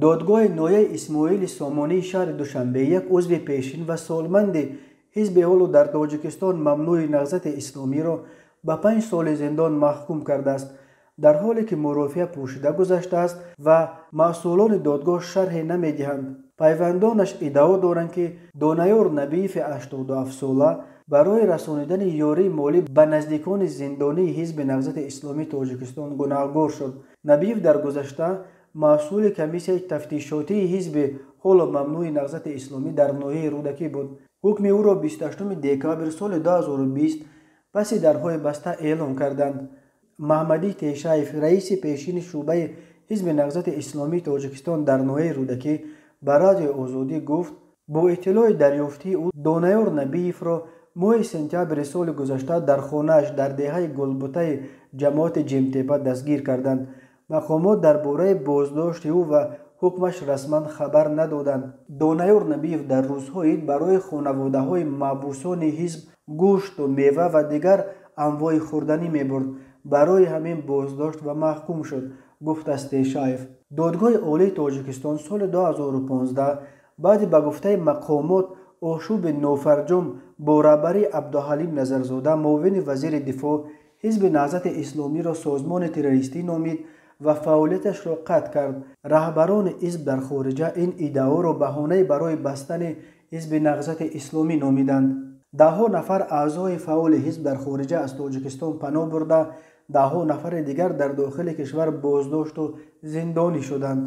Додгоҳи ноҳияи Исмоили Сомонии шаҳри Душанбе як узви пешин ва солманди ҳизби ҳоло дар Тоҷикистон мамнӯи Наҳзати Исломиро ба 5 соли зиндон маҳкум кардааст, дар ҳоле ки мурофиа пӯшида гузаштааст ва масъулони додгоҳ шарҳе намедиҳанд. Пайвандонаш иддао доранд, ки Донаёр Набиеви 87-сола барои расонидани ёрии молӣ ба наздикони зиндонии ҳизби Наҳзати Исломии Тоҷикистон гунаҳгор шуд. Набиев дар гузашта масъули комиссияи тафтишотии ҳизби ҳоло мамнӯи Наҳзати Исломӣ дар ноҳияи Рӯдакӣ буд. Ҳукми ӯро 28 декабр соли 2020 паси дарҳои баста эълон карданд. Маҳмадӣ Тешаев, раиси пешини шӯъбаи ҳизби Наҳзати Исломии Тоҷикистон дар ноҳияи Рӯдакӣ, ба Радиои Озодӣ гуфт, бо иттилои дарёфтии ӯ Донаёр Набиевро моҳи сентябри соли гузашта дар хонааш дар деҳаи Гулбутаи ҷамоати Ҷимтепа дастгир карданд. Мақомот дар бораи боздошти ӯ ва ҳукмаш расман хабар надоданд. Донаёр Набиев дар рӯзҳои ид барои хонаводаҳои маҳбусони ҳизб гӯшту мева ва дигар анвои хӯрданӣ мебурд. Барои ҳамин боздошт ва маҳкум шуд, гуфтааст Тешаев. Додгоҳи Олии Тоҷикистон соли 2015 баъди ба гуфтаи мақомот ошӯби нофарҷом бо раҳбарии Абдуҳалим Назарзода, муовини вазири дифоъ, ҳизби Наҳзати Исломиро созмони террористӣ номид ва фаъолияташро қатъ кард. Раҳбарони ҳизб дар хориҷа ин иддаоро баҳонае барои бастани ҳизби Наҳзати Исломӣ номиданд. Даҳҳо нафар аъзои фаъоли ҳизб дар хориҷа аз Тоҷикистон паноҳ бурда, даҳҳо нафари дигар дар дохили кишвар боздошту зиндонӣ шуданд.